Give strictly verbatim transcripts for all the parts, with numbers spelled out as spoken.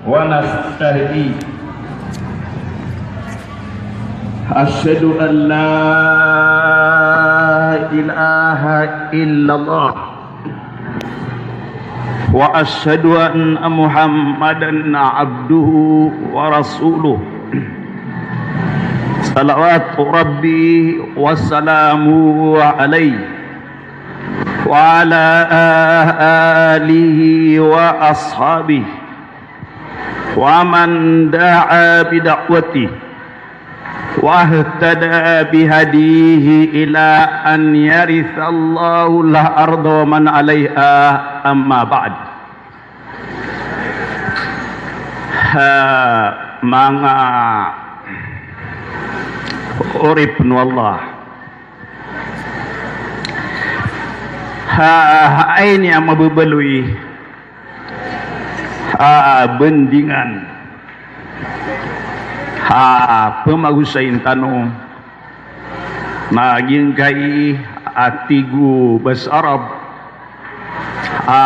ونستهديه. أشهد أن لا إله إلا الله وأشهد أن محمدا عبده ورسوله. صلوات ربي وسلامه عليه وعلى آله وأصحابه ومن دعا بدعوته واهتدى بهديه إلى أن يرث الله الأرض ومن عليها، أما بعد. Ha, manga oripn o Allah. Ha, ha, ini a mababaloy a bandingan a pamagosayn tano na giyangkai a tig o basa Arab a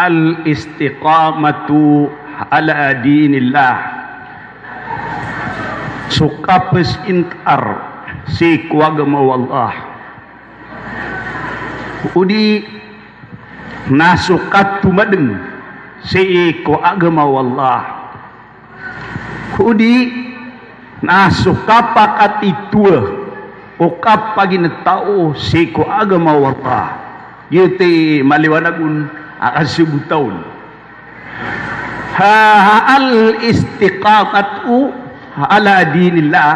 al-istiqamatu ala dinillah. So kapasintar sii ko agama o Allah. Odi na so katomadng sii ko agama o Allah. Odi na so kapakatitoa o kapagintaw sii ko agama o Allah. Giyoto i maliwanagon a kasabota on. Ha, ha, al-istiqamatu ala dinillah.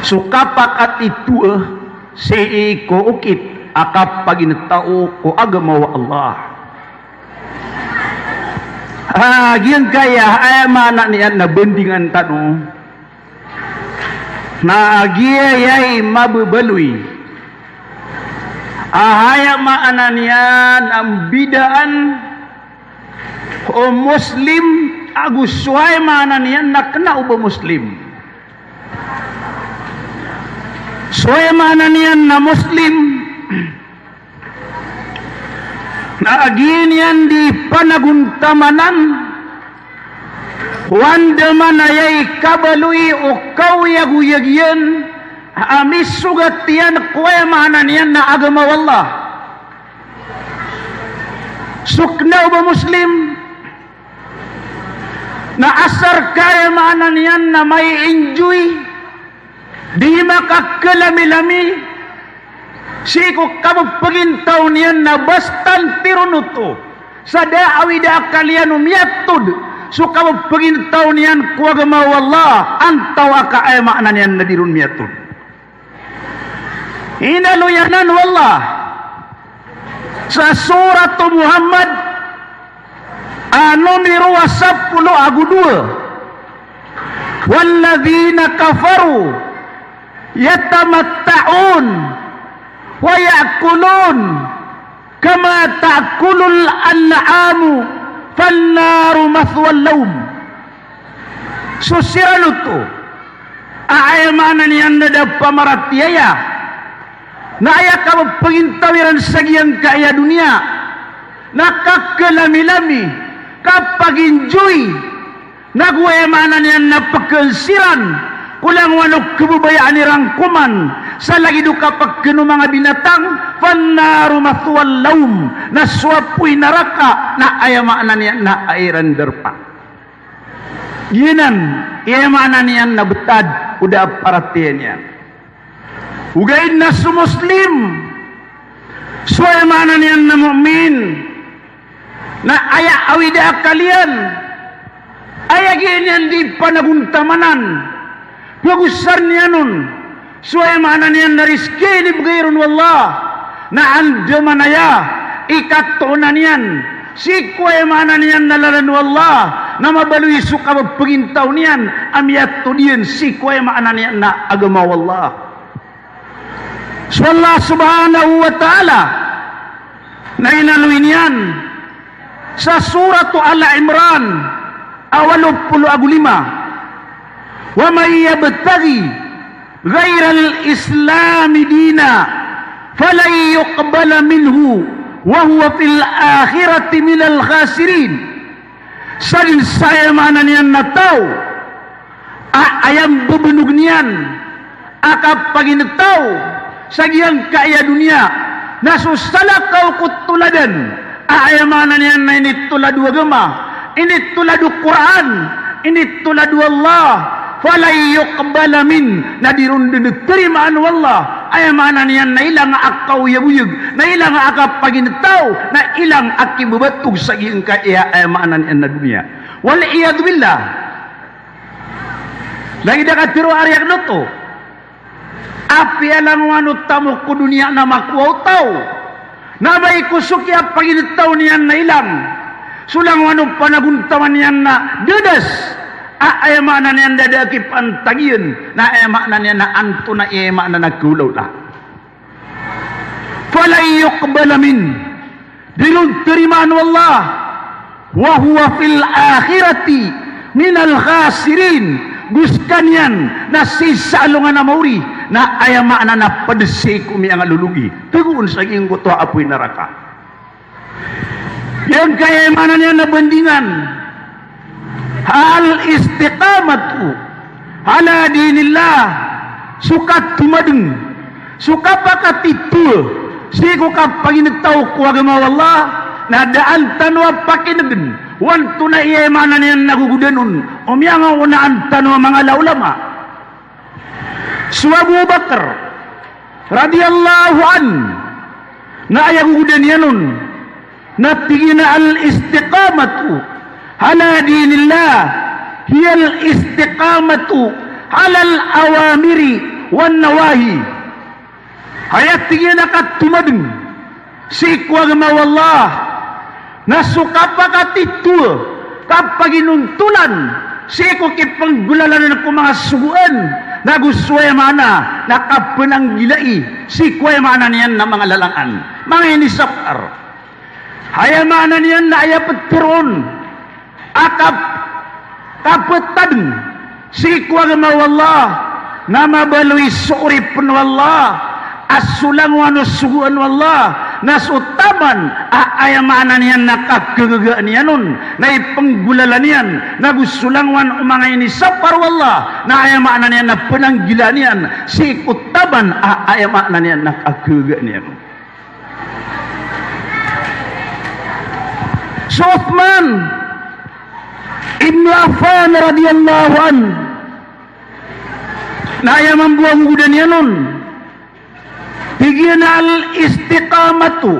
So kapakatitoa sii ko okit a kapagintaw ko agama o Allah. Ha, giyangkaya, aya maana niyan na bandingan tano na giyaya i mababaloy a aya maana niyan a mbidaan o Muslim ago so aya maana niyan na kna o ba Muslim. So aya maana niyan na Muslim na giya niyan di panagontamanan o andamanaya i kabaloy o kaoyagoyag iyan a misogat iyan ko aya maana niyan na agama o Allah. So kna o ba Muslim na asar ka aya maana niyan na mai-enjoy di makakelamilami sii ko kabepegintaw niyan na bastan tironoto sa da a awida a kaliyan o miyatod so kabepegintaw niyan ko agama o Allah, antaw a ka aya maana niyan na di ron miyatod. Inaloy anan o Allah sa Surat Muhammad a numero a sapolo ago dowa, "Walladhina kafaru yatamatta'un wa ya'kulun kama ta'kulul an'amu fannaru mathwan lahum." So siran oto a aya maana niyan na da pamaratiyaya na aya kabepegintaw iran sa giyangkaya doniya na kakelamilami, kapag-enjoy, nago aya maana niyan na peken siran ko langowan o kebabayaan iran koman sa lagid o kapeken o manga binatang, fannaru mathwan lahum, na so apoy naraka na aya maana niyan na aya iran darpa. Giyanan i aya maana niyan na betad o da a paratiyaya niyan. Ogaid na so Muslim, so aya maana niyan na mu'min, na aya awida a kaliyan, aya giya niyan di panagontamanan, pagosar niyan on so aya maana niyan na rizki a inibegay ron o Allah, na andamanaya i katoonan iyan sii ko aya maana niyan na lalan o Allah, na mabaloy so kabepegintaw niyan a miyatod iyan sii ko aya maana niyan na agama o Allah. So Allah subhanahu wa ta'ala na inaloy niyan sa Surat Al Imran a walo polo ago lima, "Wa man yabtaghi ghairal Islami dina falan yuqbala minhu wa huwa fil akhirati minal khasirin." Sadn sa aya maana niyan na taw a aya mbebenog niyan a kapaginetaw sa giyangkaya doniya na so salakaw ko toladan a aya maana niyan na initolad o agama, initolad o Qur'an, initolad o Allah, falan yuqbala min, na di ron dn tarimaan o Allah aya maana niyan na ilang a kaoyagoyag, na ilang a kapaginetaw, na ilang a kibebatog sa giyangkaya aya maana niyan na doniya. Wal iyadhu billah. Lagid a katharo a riyak oto. Apiya langowan o tamok ko doniya na makowa o taw na amay ko so kiyapaginetaw niyan na ilang, so langowan o panagontaman iyan na dadas a aya maana niyan da a da a kipantagiyan, na aya maana niyan na antonaa i aya maana na kawlawla. Falan yuqbala min, di ron tarimaan o Allah, wa huwa fil akhirati minal khasirin, go skaniyan na sii sa alongan a maori na aya maana na pd sii ko miyangalologi. Tagoon sa giyangkoto a apoy naraka. Giyangkaya aya maana niyan na bandingan, al istiqamatu ala dinillah, so katomadeng, so kapakatito sii ko kapaginetaw ko agama o Allah, na daan tano a pakinegn o antonaa i aya maana niyan na gogodan on o miyangaonaan tano a manga ulama. So Abu Bakr radiyallahu anhu na aya gogodan iyan on na tig iyan a al istiqamatu ala dinillah hiya al istiqamatu ala al awamiri wan nawahi. Aya tig iyan a katomadeng sii ko agama o Allah na so kapakatito, kapaginontolan sii ko kipenggolalanan ko manga sogoan, na go so aya maana na kapenanggilai sii ko aya maana niyan na manga lalangan, manga inisapar. Aya maana niyan na aya ptharoon a kap-, kapetadeng sii ko agama o Allah na mabaloy so oripen o Allah a so langowan o sogoan o Allah na so taman a aya maana niyan na kakhagagaan iyan on na ipenggolalana iyan, na go so langowan o manga inisapar o Allah na aya maana niyan na penanggilaan iyan sii ko taman a aya maana niyan na kakhagagaan iyan on. So Uthman ibn Affan radiyallahu anhu na aya mambo a gogodan iyan on, tig iyan a al istiqamatu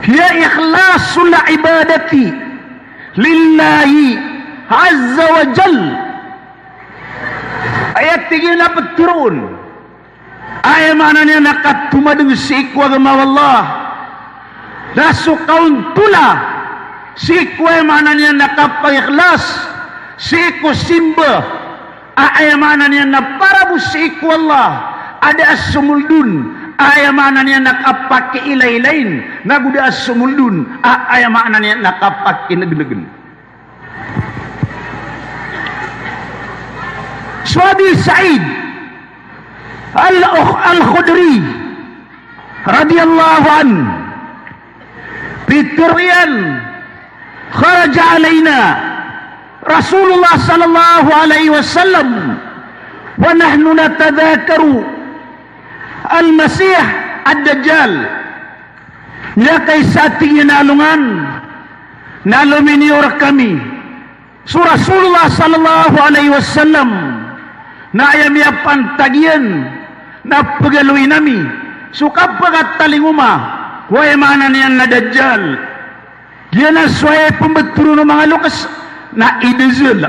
hiya ikhlasul ibadati lillahi azza wa jall. Aya tig iyan a ptharoon, aya maana niyan na katomadeng sii ko agama o Allah na so kaontola sii ko aya maana niyan na kapagikhlas sii ko simba a aya maana niyan na para bo sii ko Allah a da a somold on a aya maana niyan na kapakiilailai na go da a somold on a aya maana niyan na kapakinegnegen. So Abi Sa'id al-, Al-Khudri radiyallahu anhu, pitharo iyan, kharaja alaina Rasulullah sallallahu alaihi wasallam wa nahnu natadhakaru al-Masih ad-Dajjal. Miyakaisa, tig iyan, a alongan na lominiyo rkami so Rasulullah sallallahu alaihi wasallam na aya miyapantag iyan na pegaloyin ami so kapakatalingoma ko aya maana niyan na Dajjal. Giyanan so aya pembetero o manga lokes na i Dajjal.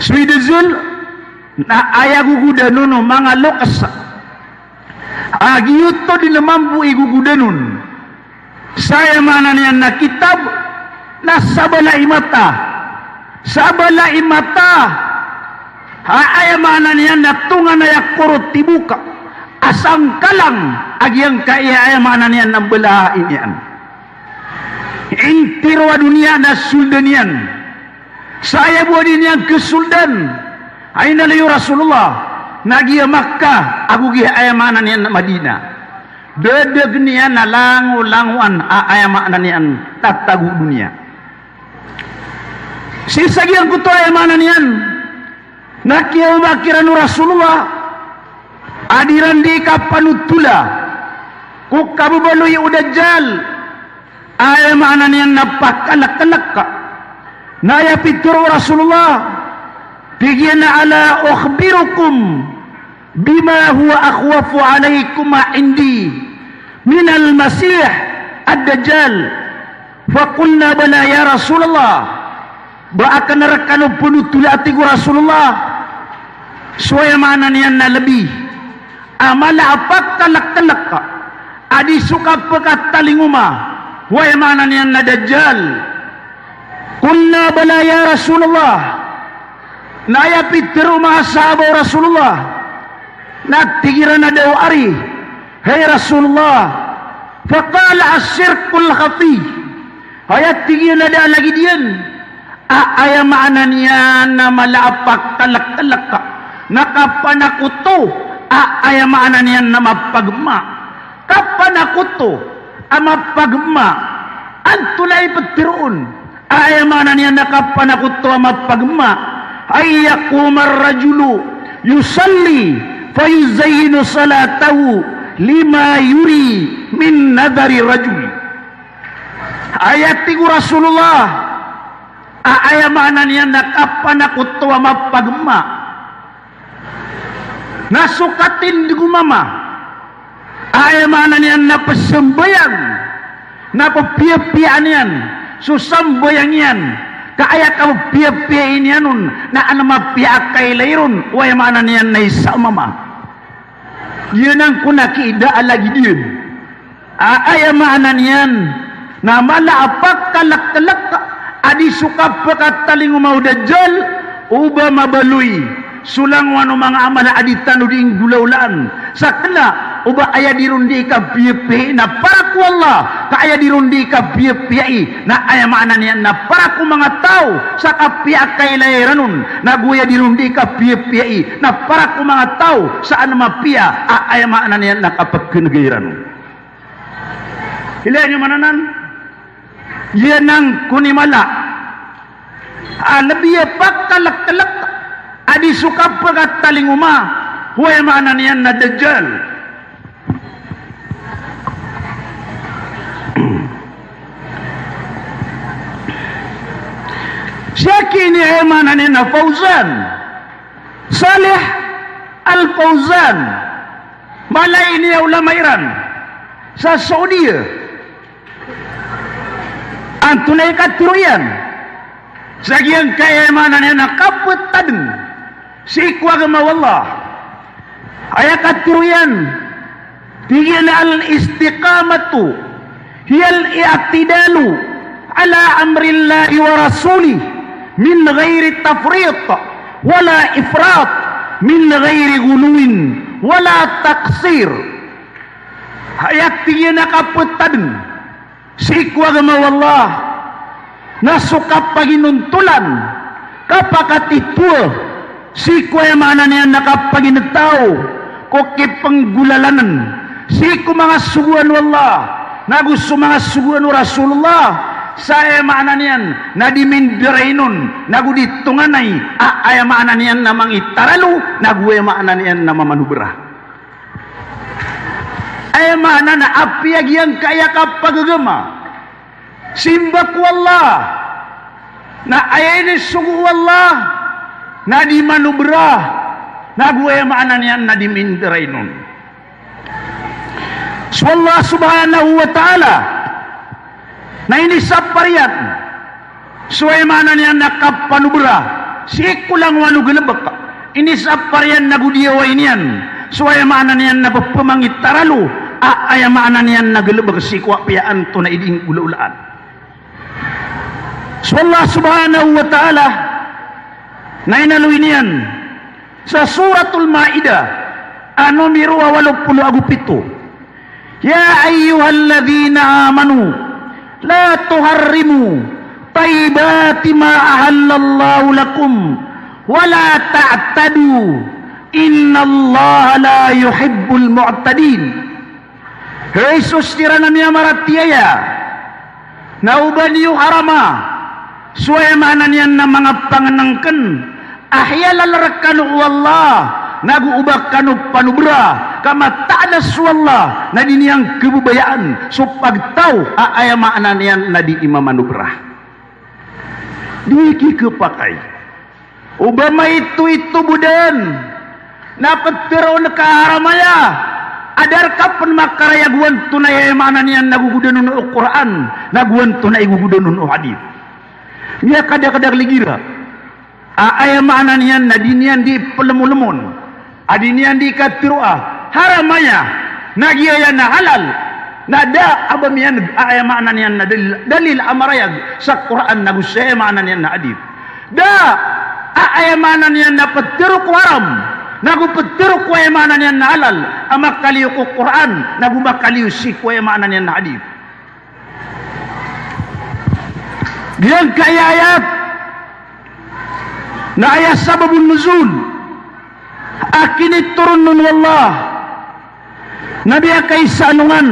So i Dajjal na aya gogodan on o manga lokes a giyoto dn mambo i gogodan on sa aya maana niyan na kitab na sabala i mata. Sabala i mata a aya maana niyan na tonganay a korotibok a sangkalang a giyangkaya aya maana niyan na mbala a iniyan. Intiro a doniya na soldan iyan. Sa aya bo a di niyan kesoldan a inaloy o Rasulullah na giya Makkah ago giya aya maana niyan na Madinah. Dadagn iyan a langolangowan a aya maana niyan tatago doniya. Sii sa giyangkoto, aya maana niyan na kiyaoma kiran o Rasulullah a di iran di kapanotola ko kababaloy o Dajjal, aya maana niyan na pakalekelek. Na aya pitharo o Rasulullah, tig iyan a, "Ala ukhbirukum bima huwa akhwafu alaykum indi minal Masih ad-Dajjal?" Faqulna, "Bala ya Rasulullah." Ba aken rekano panotola, tig o Rasulullah, so aya maana niyan na lebi a mala a pakalekelek a di so kapekatalingoma o aya maana niyan na Dajjal. Qulna, "Bala ya Rasulullah." Na aya pitharo o manga sahaba o Rasulullah, na tig iran a da o ari, hay Rasulullah. Faqala, "Ash-shirkul khafi." Aya tig iyan a da a lagid iyan a aya maana niyan na mala a pakalekelek na kapanakoto a aya maana niyan na mapagema. Kapanakoto a mapagema. Antonaa i petharoon a aya maana niyan na kapanakoto a mapagema? An yaquma ar-rajulu yusalli fayuzayyinu salatahu lima yuri min nadhari rajul. Aya tig o Rasulullah a aya maana niyan na kapanakoto a mapagema na so katindeg o mama a aya maana niyan na pesambayang, na pepiyapiyaan iyan so sambayang iyan, ka aya kapepiyapiyai niyan on na an mapiya a kailay ron o aya maana niyan na isa a mama. Giyanan kon a kiida a lagid iyan a aya maana niyan na mala a pakalekelek a di so kapekatalingoma o Dajjal, o ba mabaloy so langowan o manga amal a di tano di inggolaolaan. Sa kena o ba aya di ron di kapiyapiyai na para ko Allah, ka aya di ron di kapiyapiyai na aya maana niyan na para ko manga taw sa kapiya a kailay iran on, nago aya di ron di kapiyapiyai na para ko manga taw sa an mapiya a aya maana niyan na kapekenegay iran on. Ilaya niyo man anan, giyanan kon i mala a lebi a pakalekelek a di so kapekatalingoma o aya maana niyan na Dajjal. Sii ki ini aya maana niyan na Fauzan, Salih Al-Fauzan, mala ini a ulama iran sa Saudiya. Antonaa i katharo iyan sa giyangkai a aya maana niyan na kapetadeng sii ko agama o Allah? Aya katharo iyan, tig iyan a, "Al-istiqamatu hiya al-i'tidalu ala amrillahi wa rasulihi min ghairi tafrit wala ifrat, min ghairi ghuluwin wala taqsir." Aya tig iyan a kapetadeng sii ko agama o Allah na so kapaginontolan, kapakatitoa sii ko aya maana niyan na kapaginetaw ko kipenggolalanen sii ko manga sogoan o Allah nago so manga sogoan o Rasulullah, sa aya maana niyan na di minderainon nago di tonganay a aya maana niyan na mangitaralo nago aya maana niyan na mamanobra. Aya maana na apiya giyangkaya kapagagama, simba ko Allah, na aya inisogo o Allah na di manobra, nago aya maana niyan na di minderainon. So Allah subhanahu wa ta'ala na inisapar iyan so aya maana niyan na kapanobra sii ko langowan o galebek. Inisapar iyan nago di away niyan so aya maana niyan na pepemangitaralo a aya maana niyan na galebek sii ko apiya antonaa i di inggolaolaan. So Allah subhanahu wa ta'ala na inaloy niyan sa Suratul Ma'idah a numero a walo polo ago pito. Ya ayyuhalladhina amanu la tuharrimu tayyibati ma ahallallahu lakum wa la ta'tadu, innallaha la yuhibbul mu'tadin. Hay so siran a miyamaratiyaya, na oba niyo harama So aya maana niyan na manga pangnngkn a hiyalal rkano o Allah, nago o ba kano panobra, ka matadas o Allah na di niyan khababayaan so pagtaw a aya maana niyan na di imamanobra. Di ki khapakay. O ba maito-ito bo dn na ptharoon ka a haram aya, a da rka pn makarayag o antonaa i aya maana niyan na gogodan on o Qur'an, na go antonaa i gogodan on o hadith. Miyakadakdak lagi ra a aya maana niyan na di niyan di plmolemon, a di niyan di katharo a haram aya, na giya na halal, na da a ba miyan a aya maana niyan na dalil, dalil a marayag sa Qur'an nago sa aya maana niyan na hadith. Da a aya maana niyan na ptharo ko haram, nago ptharo ko aya maana niyan na halal, a makaliyo ko Qur'an, nago makaliyo sii ko aya maana niyan na hadith. Giyangkai a ayat na aya sababun nuzul a kinitoron on o Allah na miyakaisa a alongan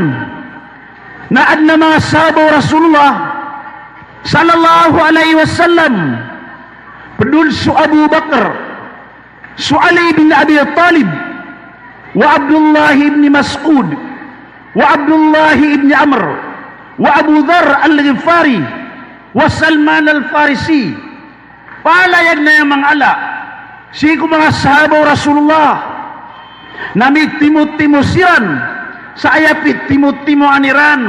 na adn a manga sahaba o Rasulullah sallallahu alaihi wasallam, pd on so Abu Bakr, so Ali ibn Abi Talib, wa Abdullah ibn Mas'ud, wa Abdullah ibn Amr, wa Abu Dharr al-Ghifari, wa Salman al-Farisi. Palaya dn aya manga ala sii ko manga sahaba o Rasulullah na mitimotimo siran, sa aya pitimotimoan iran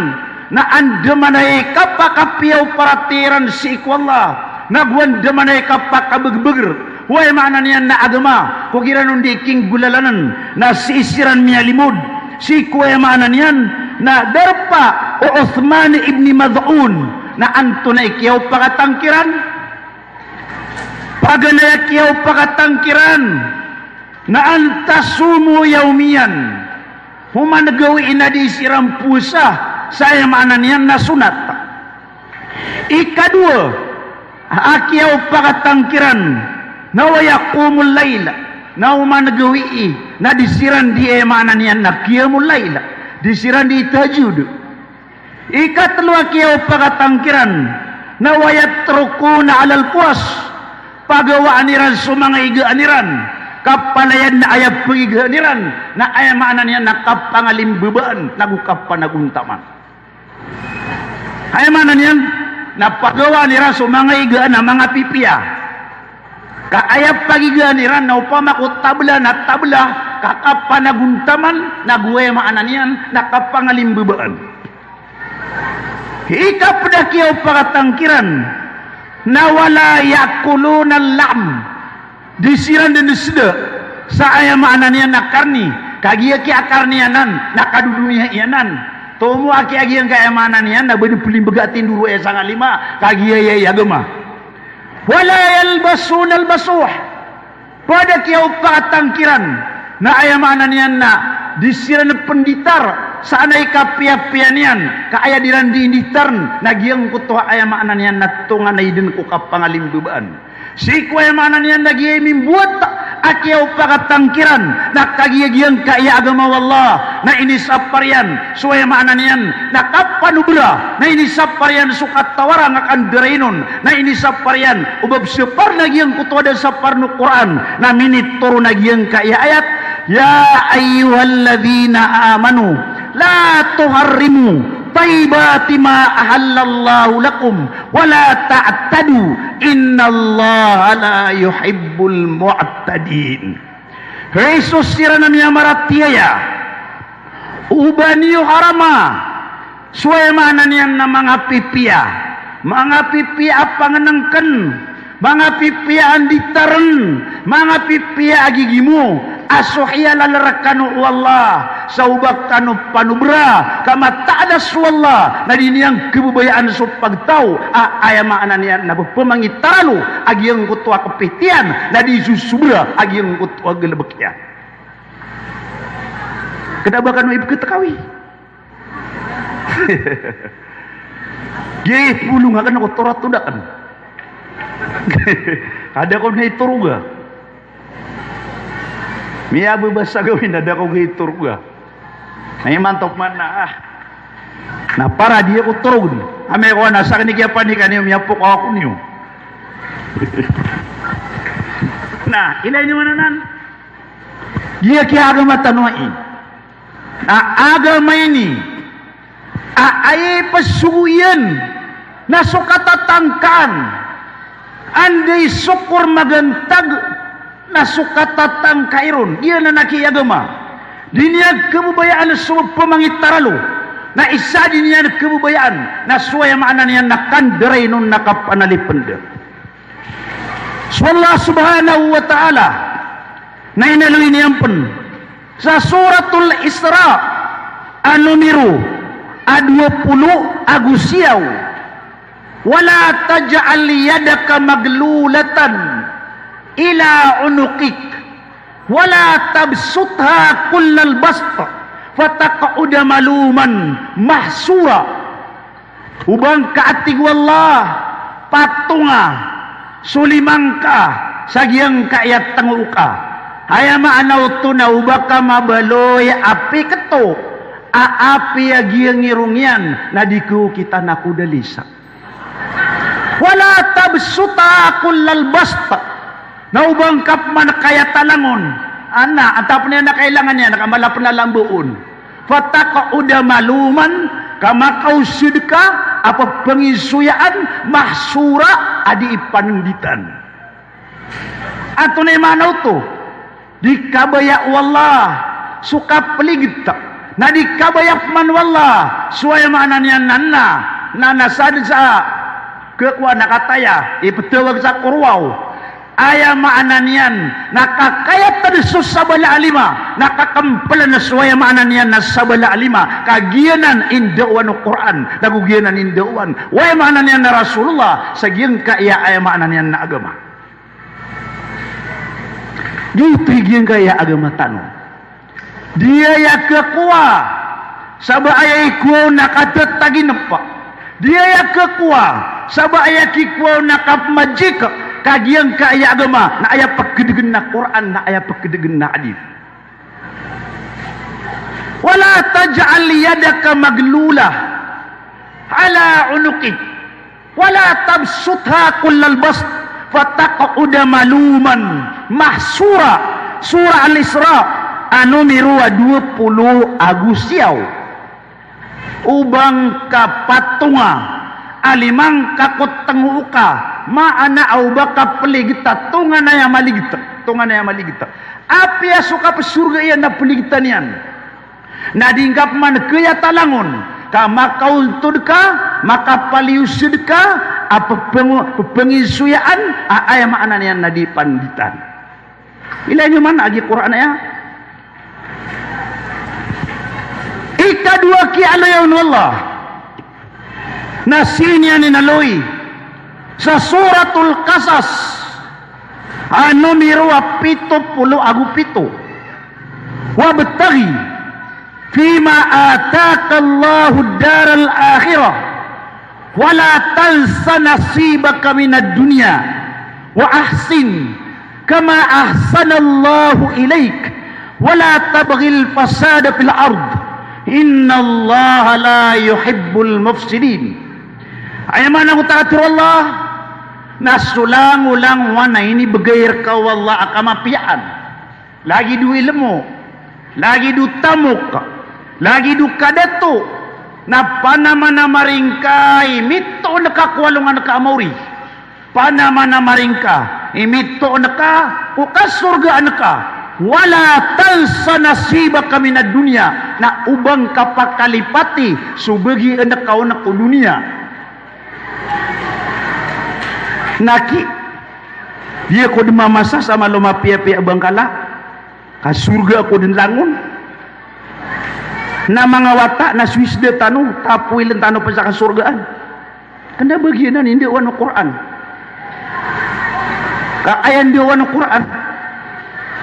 na andamanaya i kapakapiya o paratiyaya iran sii ko Allah, na go andamanaya i kapakabegbegr o aya maana niyan na agama ko giran on di kinggolalanan, na sii siran miyalimod sii ko aya maana niyan na darpa o Uthman ibn Mad'un. Na antonaa i kiyaopakatang kiran? Paganay a kiyaopakatang kiran na an tasumu yawmiyan, o manga gawii na di siran powasa sa aya maana niyan na sonat. Ikadowa a kiyaopakatang kiran na wa yaqumul layl, na o manga gawii na di siran di aya maana niyan na qiyamul layl, di siran di tahajjud. Ikatlo a kiyaopakatang kiran na wa yatrukuna alal fuwash, pagawaan iran so manga igaan iran, kapalaya dn a aya pagigaan iran na aya maana niyan na kapangalimbabaan nago kapanagontaman. Aya maana niyan na pagawaan iran so manga igaan a manga pipiya. Ka aya pagigaan iran na opama ko tabla na tabla ka kapanagontaman nago aya maana niyan na kapangalimbabaan. Ikapd a kiyaopakatang kiran na wala ya'kulunal lahm. Di siran dn sda sa aya maana niyan na karni. Kagiya kiyakarni anan na kadodoniya iyan anan. Tomo a kiyagiyangkaya maana niyan na ba dn plimbga a tindoro aya sanga lima. Kagiya aya i agama. Wala yalbasunal basuh. Pd a kiyaopakatang kiran na aya maana niyan na di siran pn nditar sa anay kapiyapiya niyan, ka aya di ran di inditarn na giyangkoto a aya maana niyan na tonganay dn ko kapangalimbabaan. Sii ko aya maana niyan na giya i mimbowat a kiyaopakatang kiran na kagiya giyangkaya agama o Allah na inisapar iyan so aya maana niyan na kapanobra, na inisapar iyan so katawarang a kandarain on, na inisapar iyan o ba psapar na giyangkoto a da saparn o Qur'an, na minitoron a giyangkaya ayat, ya ayyuhalladhina amanu la tuharrimu tayyibati ma ahallallahu lakum wa la ta'tadu innallaha la yuhibbul mu'tadin. Hay so siran a miyamaratiyaya, o ba niyo harama so aya maana niyan na manga pipiya, manga pipiya a pangnngkn, manga pipiya a nditarn, manga pipiya a gigimo, a so hiyalal rkano o Allah sa o ba kano panobra, ka matadas o Allah na di niyan khababayaan so pagtaw a aya maana niyan na ba pmangitaralo a giyangkoto a kapitiyan na di sosobra a giyangkoto a galbk iyan. Kna ba kano ipkhatkawi. Giya i polong akn ko torat o da akn. Ka da ko na itoroga. Miyababasa gawii na da ko ga itoroga. Na imanto pman na, ah. Na para di ako torogn. Amay ko na sakn i kiyapanika niyo, miyapokaw ako niyo. Na ilay niyo man anan. Giya ki agama tano ai. Na agama ini a aya i psogo iyan na so katatangkaan. Anda i sokor magantag na so katatangka iron. Giya nan a ki agama. Di niyan kababayaan so pmangitaralo. Na isa di niyan kababayaan na so aya maana niyan na kandarainon na kapanalipnda. So Allah subhanahu wa ta'ala na inaloy niyan pn sa Suratul Isra a numero a dowa polo ago siyaw. Wala taj'al yadaka maglulatan ila unuqik, wala tabsutha kullal bast, fataq'uda maluman mahsura. O ba ngka, a tig o Allah, patonga so lima ngka sa giyangkaya tngo ka. Aya maana oto na o ba ka mabaloy a pikto a apiya giyangirong iyan na di ko kitan a kodalisa. Wala tabsutha kullal bast. Na o ba ngka pman kaya talangon. Ana, antap niyan na kailangan iyan, na ka mala pn a lambaon. Fataq'uda maluman, ka makaosd ka a pphangisoyaan, mahsura, a dii panditan. Antonaa i maana oto? Di kabaya o Allah so kapligta. Na di kabaya pman o Allah so aya maana niyan na, na, na sadn sa khakowa na kataya, iptawag sa korowaw. Aya maana niyan na kakayatd so sabala a lima, na kakmpln so aya maana niyan na sabala a lima, ka giyanan i ndaowan o Qur'an, nago giyanan i ndaowan o aya maana niyan na Rasulullah, sa giyangkaya aya maana niyan na agama. Giyoto i giyangkaya agama tano. Di aya khakowa sa ba aya ikowa on na katataginpa. Di aya khakowa sa ba aya kikowa on na kapmajik, ka giyangkaya agama na aya pkdgn na Qur'an, na aya pkdgn na hadith. Wala taj'al yadaka maglulatan ila unuqik. Wala tabsutha kullal bast, fataq'uda maluman mahsura. Surah Al-Isra, a numero a dowa polo ago siyaw. O ba ngka patonga a lima ngka ko tngo ka, maana a o ba ka pligta, tonganay a maligta, tonganay a maligta. Apiya so kapsorga iyan na pligta niyan. Na di ngka pman kaya talangon, ka makaontod ka, makapaliosd ka a pphango-, pphangisoyaan a aya maana niyan na di panditan. Ilay niyo man a giya Qur'an aya. Ikadowa ki aloya on o Allah na sii niyan inaloy sa Suratul Qasas a numero a pito polo ago pito. Wabtaghi fima ataka Allahud daral akhirah, wala tansa nasibaka minad dunya, wa ahsin kama ahsanallahu ilaik, wala tabghil fasada fil ard, innallaha la yuhibbul mufsidin. Aya maana oto, a tig o Allah, na so langolangowan a inibgay rka o Allah a kamapiyaan. Lagid o ilmo, lagid o tamok, lagid o kadato, na panamanamari ngka i mitoon ka ko alongan ka a maori. Panamanamari ngka i mitoon ka ko kasorgaan ka. Wala tansa nasibaka minad dunya, na o ba ngka pakalipati so bagian ka on ko doniya. Na ki, di ako dn mamasa sa malo mapiyapiya a bangkala, ka sorga ako dn langon. Na manga wata, na so isda tano, tapoiln tano pn sa kasorgaan. Kna ba giyanan i ndaowan o Qur'an. Ka aya ndaowan o Qur'an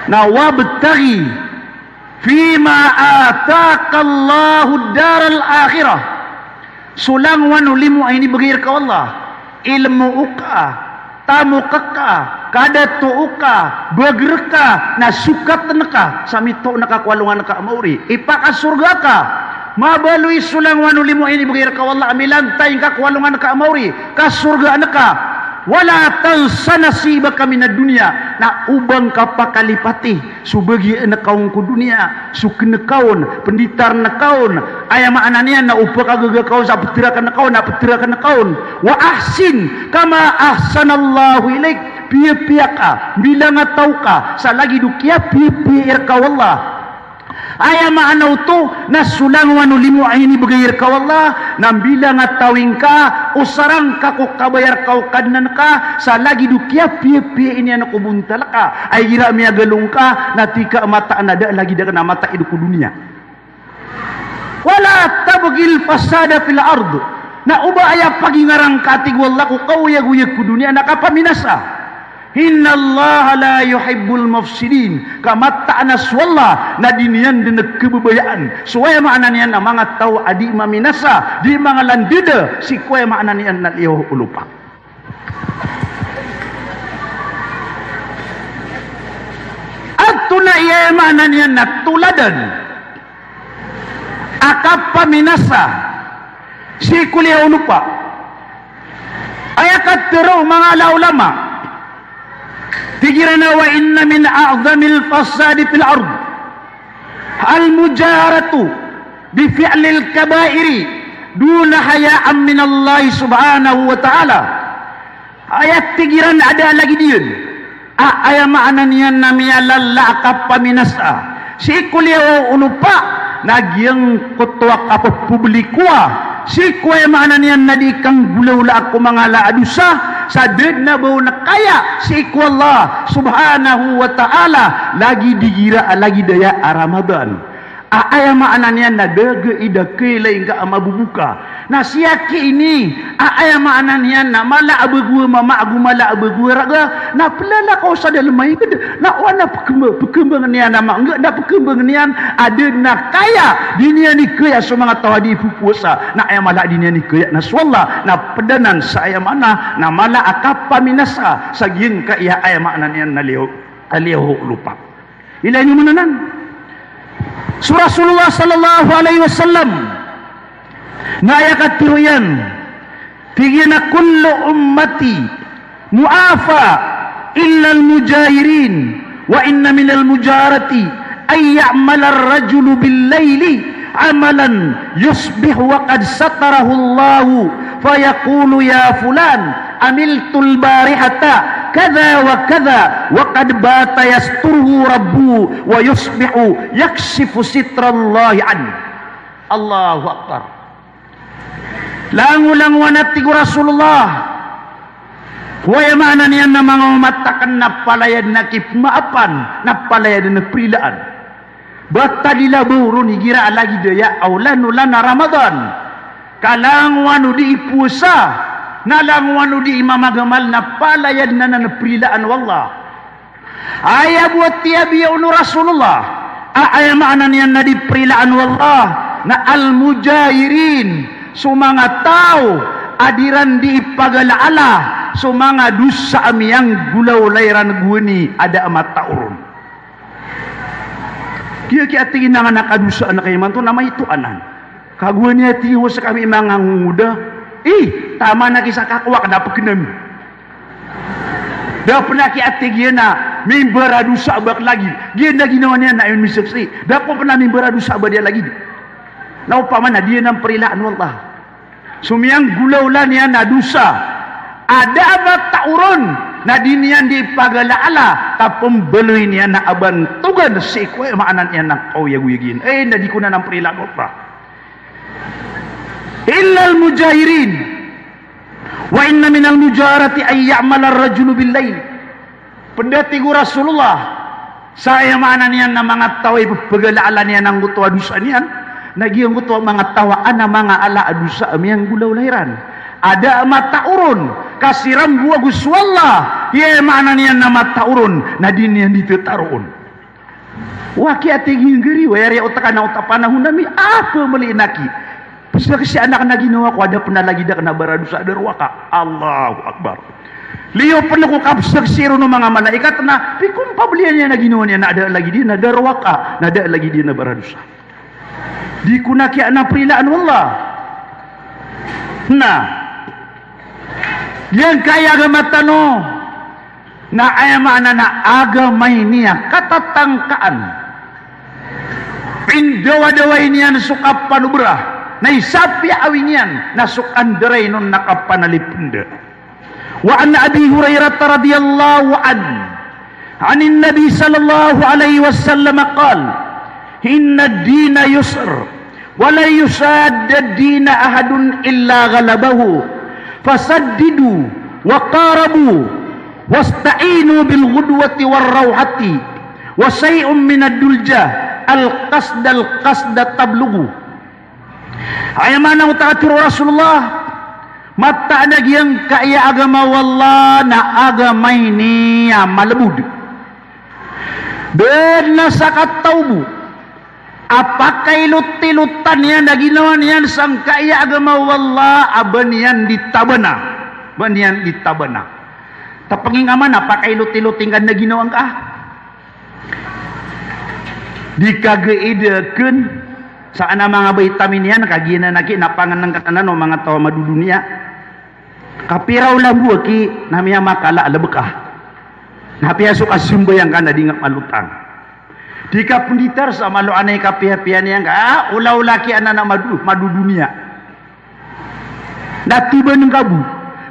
na wabtaghi fima ataka Allahud daral akhirah. So langowan o limo a inibgay rka o Allah, ilmo ka, tamok ka, kadato ka, bagr ka, na sokatn ka sa mitoon ka ko alongan ka a maori. Ipakasorga ka. Mabaloy so langowan o limo a inibgay rka o Allah a milantay ngka ko alongan ka a maori, kasorgaan ka. Wala tansa nasibaka minad dunya, na oba ngka pakalipati so bagian ka on ko doniya, so kena ka on, penditaren ka on, aya maana niyan na o pakagaga ka on sa peteraken ka on, na peteraken ka on. Wa ahsin kama ahsanallahu ilaik, piyapiya ka, mbilangataw ka sa lagid o kiyapiyapiya i rka o Allah. Aya maana oto na so langowan o limo a inibegay rka o Allah, na mbilangatawi ngka, osara ngka ko kabaya rka o Kadnan ka sa lagid o kiyapiyapiya i niyan ko bontal ka. Ay igira miyagalong ka, na tig ka a mataan a da a lagid aken a mataid ko doniya. Wala tabghil fasada fil ard. Na oba aya pagingarang ka, tig o Allah, ko kaoyagoyag ko doniya na kapaminasa. Innallaha la yuhibbul mufsidin. Ka mataan a so Allah na di niyan den kebebayaan so aya maana niyan na manga taw a di maminasa, di mangalandeda sii ko aya maana niyan na liyawaw o lopa. Antonaa i aya maana niyan na toladan a kapaminasa sii ko liyawaw o lopa? Aya katharo o manga ala ulama, tig iran a, wa inna min a'zamil fasadi fil ard al-mujaharatu bi fi'lil kaba'iri duna haya'an minallahi subhanahu wa ta'ala. Aya tig iran a da a lagid iyan a aya maana niyan na miyalala a kapaminasa sii ko liyawaw o lopa na giyangkoto a kapepublikoa sii ko aya maana niyan na di kanggolawlaa ko manga ala a dosa sa da den a ba on kaya sii ko Allah subhanahu wa ta'ala lagid igira a lagid aya a Ramadan. A aya maana niyan na da a gii da kailay ngka a maboboka. Na siyaki ini a aya maana niyan na mala a bago a mama ago mala a bago a raga, na pelala ka o sa da lemaiped. Na o ana pekemba-, pekembang niyan a manga, na pekembang niyan a da den a kaya, di niyan di kaya so manga taw a di ipopowasa. Na aya mala a di niyan di kaya na so Allah, na ped anan sa aya maana na mala a kapaminasa sa giyangkaya aya maana niyan na liyaw, a liyawaw o lopa. Ilay niyo man anan. So Rasulullah sallallahu alaihi wasallam na aya katharo iyan, tig iyan a, "Kullu ummati mu'afa illa al-mujahirin, wa inna minal mujaharati an ya'mala ar-rajulu bil-laili amalan yusbihu wa qad satarahu Allahu, fayaqulu, ya fulan, amiltul barihata kadha wa kadha, wa qad bata yasturuhu rabbuhu, wa yusbihu yakshifu sitrallahi anhu." Allahu Akbar. Langolangowan a tig o Rasulullah ko aya maana niyan na manga omat aken na palaya den a kipmaapan, na palaya den a prilaan. Ba tadila ba oron igira a lagid aya a olan-olan a Ramadan ka langowan o di ipowasa, na langowan o di imamagamal, na palaya den anan a prilaan o Allah. Aya bo a tiyabiya on o Rasulullah a aya maana niyan na di prilaan o Allah na al-mujahirin, so manga taw a di ran di ipagalaala so manga dosa a miyanggolawla iran gowani a da a mataoron. Kiya, kiya tig iyan a nganaka dosa aken imanto na maito anan. Ka gowani a tig iyan o sekami manga ngongoda. Ih, taman aki sa kakowak na peken ami. Da pen aki a tig iyan a mimbaradosa a ba ak lagid. Giya na ginawa niyan na iyon miseksi. Da ko pen a mimbaradosa a ba di a lagid. Na opama na di anan prilaan o Allah so miyanggolawla niyan a dosa a da a mataoron, na di niyan di pagalaala ka pembaloy niyan a bantogan sii ko aya maana niyan a kaoyagoyag iyan. Eh, na di ko anan prilaan o Allah. Illal mujahirin. Wa inna minal mujaharati an ya'mala ar-rajulu bil-lail. Ped a tig o Rasulullah sa aya maana niyan na manga taw a ipepegalaala niyan anggoto a dosa niyan, na giyanggoto a manga taw a ana manga ala a dosa a miyanggolawla iran a da a mataoron, ka siran bo ago so Allah i aya maana niyan na mataoron na di niyan di tetaroon. Wa kiya tig iyan gari, wa aya riya otak anan otak panahon ami, apa meli naki peseksi anak na ginawa ko a da pen a lagid aken a baradosa a da rowaka. Allahu Akbar. Liyo pen ko kapeseksi ron o manga malaikat na pikompa belian iyan a ginawa niyan a da lagid iyan a da rowaka, na da lagid iyan a baradosa. Di ko na kiya na prilaan o Allah. Na Giyangkaya agama tano, na aya maana na agama ini a katatangkaan. Pindawadawai niyan so kapanobra, na isapiya a awid iyan na so kandarainon na kapanalipnda. Wa an Abi Hurairah radhiyallahu anhu, anin Nabi sallallahu alaihi wasallam qal, "Inna ad-dina yusr, wa la yushadda ad-dina ahadun illa ghalabahu. Fasaddidu wa qarabu, wasta'inu bil ghudwati war rawhati, wa shay'un min ad-dulja, al-qasda al-qasda tablughu." Aya maana o taw a tharo o Rasulullah, mataan a giyangkaya agama o Allah na agama ini a malbod. Da dn a sakataw bo a pakailotilotan iyan a ginawa niyan sangkaya agama o Allah a ba niyan di tabana. Ba niyan di tabana. Tapnging a maana pakailotiloting ka na ginawa ngka. Di ka gaidakn sa ana manga vitamin iyan, kagiya na aki na pangnngkn anan o manga taw a madodoniya. Kapira olan bo aki na miyamakala a lb ka. Na apiya so kasambayang ka na di nga malotang. Di ka pnditar sa malo anay kapiyapiya niyan ka, ah, olaola aki anan a mado-, madodoniya. Na tiban ngka bo,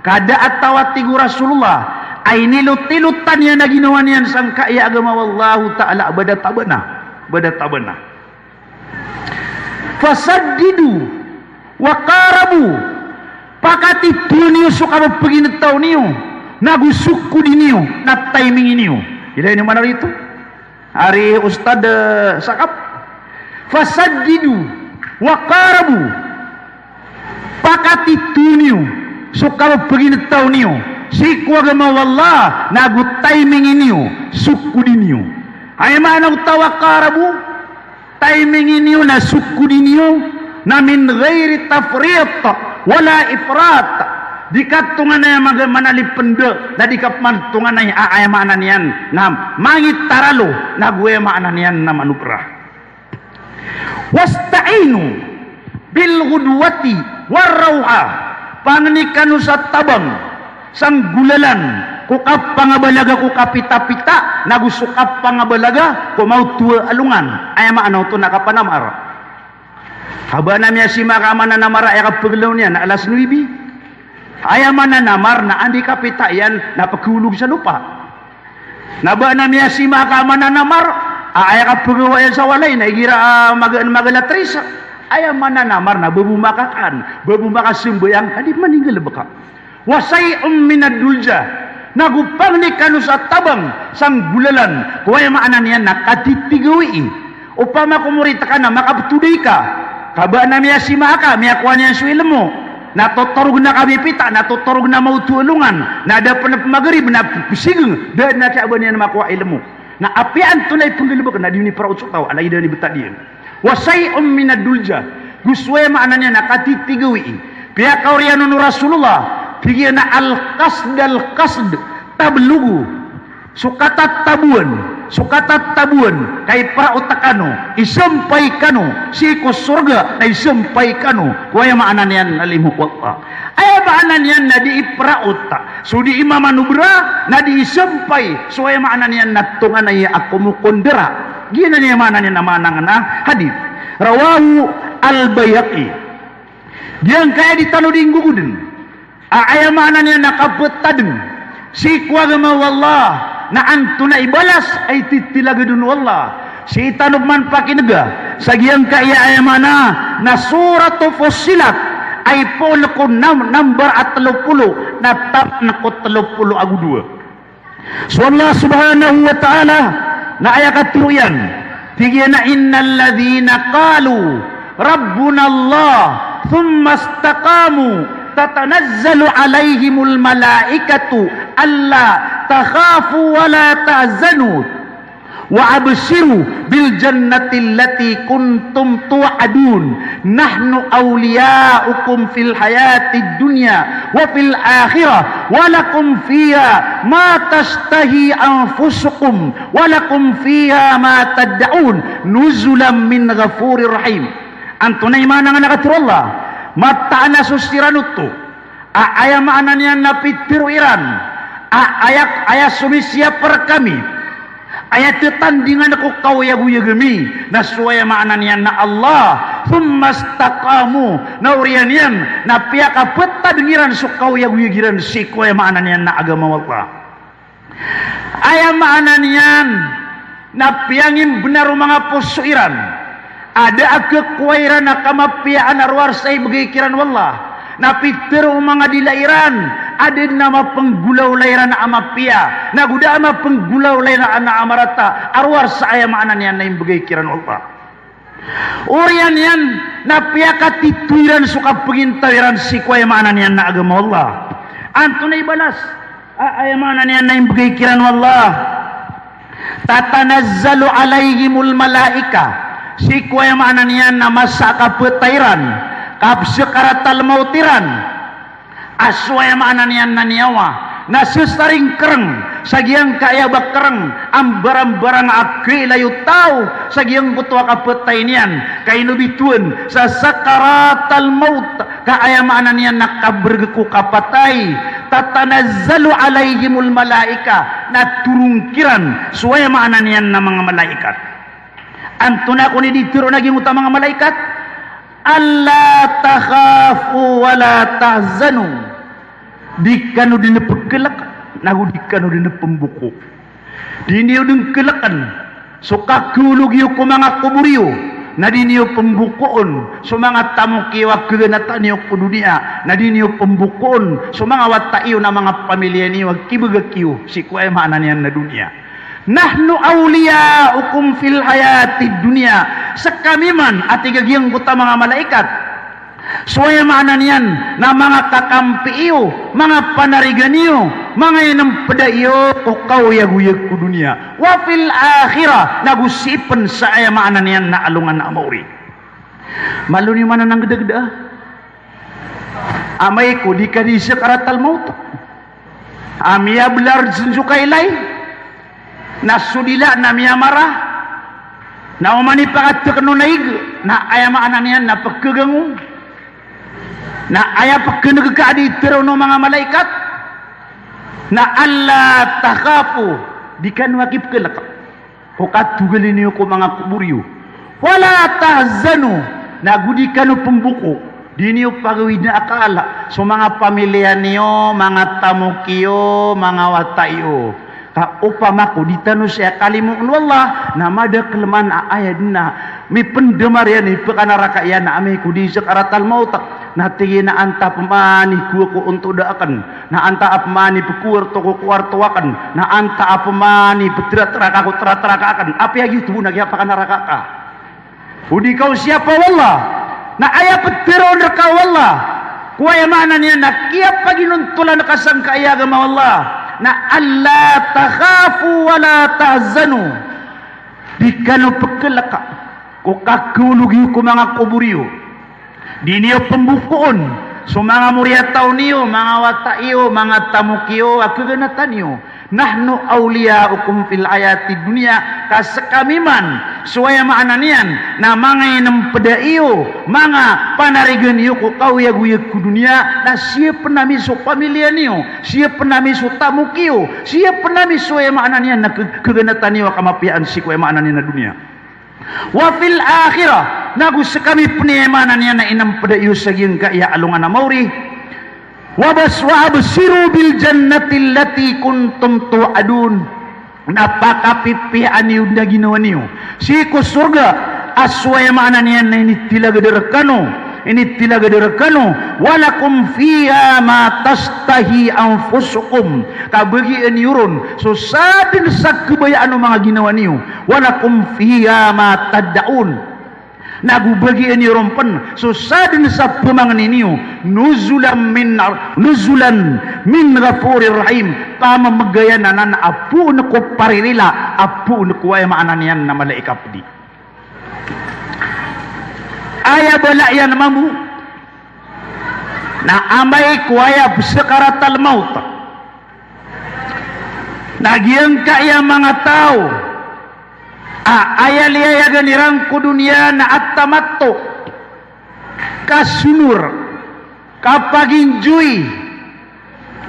ka da a taw a tig o Rasulullah a inilotilotan iyan a ginawa niyan sangkaya agama o Allahu Ta'ala a ba da tabana. Ba da tabana. Fasaddidu wa qarabu. Pakatitho niyo so kapphagintawon iyo, nago sokodi niyo, na timing niyo. Ilay niyo maana rito. Ari Ustad, eh, Sakap. Fasaddidu wa qarabu. Pakatitho niyo so kapphagintawon iyo sii ko agama o Allah, nago timing niyo, sokodi niyo. Aya maana o taw a qarabu, timing niyo na sokodi niyo, na min ghairi tafrit wala ifrat. Di ka tonganay a mag-, manalipnd, na di ka pman tonganay a, aya maana niyan na mangitaralo, nago aya maana niyan na manobra. Wasta'inu bil ghudwati war rawha. Pangni kano sa tabang sa nggolalan ko kapangabalaga ko kapitapita, nago so kapangabalaga ko maoto a alongan. Aya maana oto na kapanamar. Ka ba na miyasima ka a mananamar a aya kapaglaw niyan na alas nuebe. Aya mananamar na anda i kapita iyan na pkhaolog sa lopa. Na ba na miyasima ka a mananamar a aya kapagawa iyan sa walay na igira a mag-, mag-alas tres. Aya mananamar na ba bo makakan, ba bo makasambayang, ka di maninggalbka. Wa shay'un minad dulja. Nago pangni kano sa tabang sa nggolalan, ko aya maana niyan na katitigawi. Opama ko morit ka na makaptoday ka, ka ba na miyasima ka, miyakowa niyan so ilmo, na totorog na kapipita, na totorog na maoto a alongan, na da pn pmagrib, na psigng, da dn a kiyaaba niyan makowa ilmo. Na apiya antonaa i pnggalbk na di niyan ipraot so taw a lagid a inibtad iyan. Wa shay'un minad dulja. Go so aya maana niyan na katitigawi. Piyakaoriyan on o Rasulullah, tig iyan a al-qasd, al-qasd, tablugu. So katatabowan, so katatabowan, ka ipraot kano, isampay kano sii ko sorga, na isampay kano ko aya maana niyan na limo o Allah. Aya maana niyan na di ipraot so di imamanobra, na di isampay so aya maana niyan na tonganay a komokondara. Giyanan i aya maana niyan a maana ngana a hadith. Rawahu al-Baihaqi. Giyangkaya di tano di nggogodn a aya maana niyan na kaptadn sii ko agama o Allah na antonaa i balas a ititilagd on o Allah. Sii tano pman pakinega sa giyangkaya aya maana na Suratu Fussilat, a ipoon ko nam-, nambar a tlo polo, na taman ko tlo polo ago dowa. So Allah subhanahu wa ta'ala na aya katharo iyan, tig iyan a, "Innal ladhina qalu rabbunallah thumma istaqamu tatanazzalu alaihimul malaikatu alla takhafu wa la tahzanu wa abshiru bil jannati allati kuntum tu'adun. Nahnu awliya'ukum fil hayatid dunya wa fil akhirah, wa lakum fiha ma tashtahi anfusukum, wa lakum fiha ma tad'un, nuzulan min ghafurir rahim." Antonaa i maana ngana, katharo o Allah, mataan a so siran oto A aya maana niyan na pitharo iran a aya, aya somisiyap rkami, aya tatandingan ko kaoyagoyag ami, na so aya maana niyan na Allah. Thumma istaqamu, na oriyan iyan na piyakaptadn iran so kaoyagoyag iran sii ko aya maana niyan na agama o Allah. Aya maana niyan na piyangimbnar o manga poso iran a da a khakowa iran a kamapiyaan a rowar sa ibgay kiran o Allah. Na pitharo o manga dila iran a da dn a mapenggolawla iran a mapiya, na go da a mapenggolawla iran a marata a rowar sa aya maana niyan na imbgay kiran o Allah. Oriyan iyan na piyakatito iran so kapagintaw iran sii ko aya maana niyan na agama o Allah. Antonaa i balas a aya maana niyan na imbgay kiran o Allah? Tatanazzalu alaihimul malaika. Sii ko aya maana niyan na masa a kapatay iran, kapsakaratal mawt iran, a so aya maana niyan na niyawa na sesaringkreng sa giyangkaya bakreng a mbarangbarang a kailay o taw sa giyangkoto a kapatay niyan, ka inobitowan sa sakaratal mawt, ka aya maana niyan na kabrg ko kapatay. Tatanazzalu alaihimul malaika, na torong kiran so aya maana niyan na manga malaikat. Antonaa kon i di tharoon a giyangkoto a manga malaikat? Alla takhafu wa la tahzanu. Di kano dn pkhalk, na go di kano dn pmboko. Di niyo dn khalkn so kakaolog iyo ko manga kobor iyo, na di niyo pmbokoon so manga tamok iyo a khaganatan iyo ko doniya, na di niyo pmbokoon so manga wata iyo na manga pamiliya niyo a kibagak iyo sii ko aya maana niyan na doniya. Nahnu awliyaukum fil hayatid dunya. Skami man, a tig a giyangkoto a manga malaikat, so aya maana niyan na manga kakampi iyo, manga panarigan iyo, manga inmpda iyo ko kaoyagoyag ko doniya. Wa fil akhirah, na go sii pn sa aya maana niyan na alongan a maori. Malo niyo man a nggdagda. Amay ko di ka di sakaratal mawt a miyablar dn so kailay, na so dila na miyamara, na oman i pangatkn o naig, na aya maana niyan na pkhagango, na aya pkhaneg ka a di tharoon o manga malaikat na alla takhafu, di kano aki pkhalk ko katogalin iyo ko manga kobor iyo. Wala tahzanu, na go di kano pmboko, di niyo pagawid a akal so manga pamiliya niyo, manga tamok iyo, manga wata iyo. Ka opama ko di tano saya kalimoon o Allah, na madakl man a aya dn a mipndamar iyan i pkanaraka iyan a amay ko di sakaratal mawt, na tig iyan a antaa pman i kowa ko ontod akn, na antaa pman i pkowarto ko kowarto akn, na antaa pman i ptratrak ako tratrak akn. Apiya giyoto bo na kiyapakanaraka ka. O di ka osiyapa o Allah, na aya ptharoon rka o Allah ko aya maana niyan na kiyapaginontolan ka sangkaya agama o Allah, na alla takhafu wa la tahzanu. Di kano pkhalk ko kakaolog iyo ko manga kobor iyo. Di niyo pmbokoon so manga moriyataw niyo, manga wata iyo, manga tamok iyo a khaganatan iyo. Nahnu awliyaukum fil hayatid dunya, ka skami man so aya maana niyan na manga inmpda iyo, manga panarigan iyo ko kaoyagoyag ko doniya, na siyapn ami so pamiliya niyo, siyapn ami so tamok iyo, siyapn ami so aya maana niyan na kha-, khaganatan iyo a kamapiyaan sii ko aya maana niyan na doniya. Wa fil akhirah, na go skami pn i aya maana niyan na inmpda iyo sa giyangkaya alongan a maori. Wa bas-, wa abshiru bil jannati allati kuntum tu'adun. Na pakapipiyaan iyo dn a ginawa niyo sii ko sorga a so aya maana niyan na initilagad rkano, initilagad rkano, wa lakum fiha ma tashtahi anfusukum. Ka bagian iyo ron so sadn sa khabayaan o manga ginawa niyo. Wa lakum fiha ma tad'un. Na go bagian iyo ron pn so sadn sa pmangni niyo, nuzulan min, nuzulan min ghafurir rahim, pamamgayan anan a poon ko paririla, a poon ko aya maana niyan na mala i kapdi. Aya bala iyan mambo na amay ko aya sakaratal mawt, na giyangkaya manga taw a aya liyayagan iran ko doniya na atamatto, kasonor, kapaginjoy,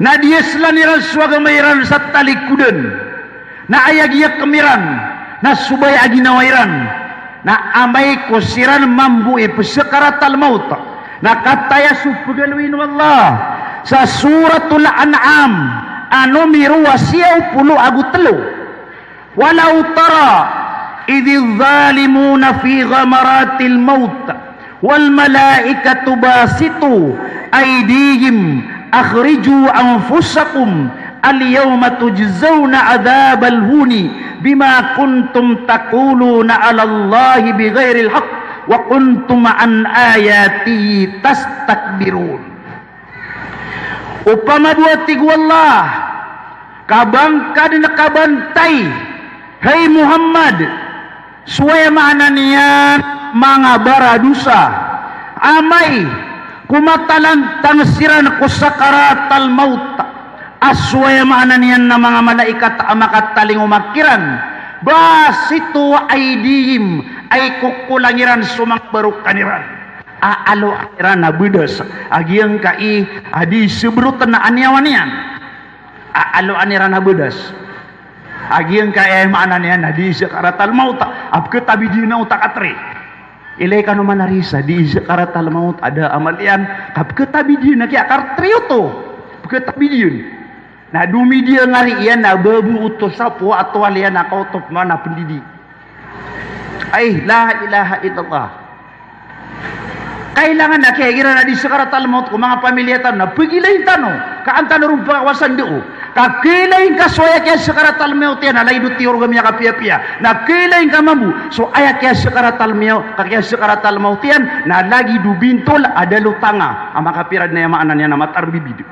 Na di a slan iran so agama iran sa talikodan. Na aya giyakm iran, na so baya a ginawa iran, na amay ko siran mambo i psakaratal mawt, na kataya so pagaloyin o Allah sa Suratul An'am, a nomero a siyaw polo ago tlo. Walaw tara idhiz zalimuna fi ghamaratil mawt wal malaikatu basitu aydihim akhriju anfusakum al yawma tujzauna adhabal huni bima kuntum taquluna 'alallahi bighairil haqq wa kuntum an ayatihi tastakbirun. Opama bo, a tig o Allah, ka ba ngka dn kabantay, hay Muhammad, so aya maana niyan manga baradosa, amay ko matalantang siran ko sakaratal mawt, a so aya maana niyan na manga malaikat a makatalingoma kiran, basitu aydihim, a ikokolang iran so manga barokan iran. Aaloan iran a badas a giyangkai a di sabrotn a niyawa niyan. Aaloan iran a badas a giyangkai a maana niyan a di sakaratal mawt a pkhatabid iyan a oto a katri. Ilay kano manarisa di sakaratal mawt a da a amal iyan, ka pkhatabid iyan a kiyakartri oto. Pkhatabid iyan. Na domidi a ngari iyan a babo oto sa powa a towal iyan a kaoto pman a pndidi. Ay, la ilaha illallah. Kailangan a kiyagira na di sakaratal mawt ko manga pamilya tano na pgilayin tano, ka an tano ron pakawasan dn. Ka kailayin ka so aya kiyasakaratal mawt iyan na lagid o tiyorog a miyakapiyapiya. Na kailayin ka mambo so aya kiyasakaratal miyaw-, ka kiyasakaratal mawt iyan na lagid o bintol a da lotanga a makapira dn, aya maana niyan na matarmbibid.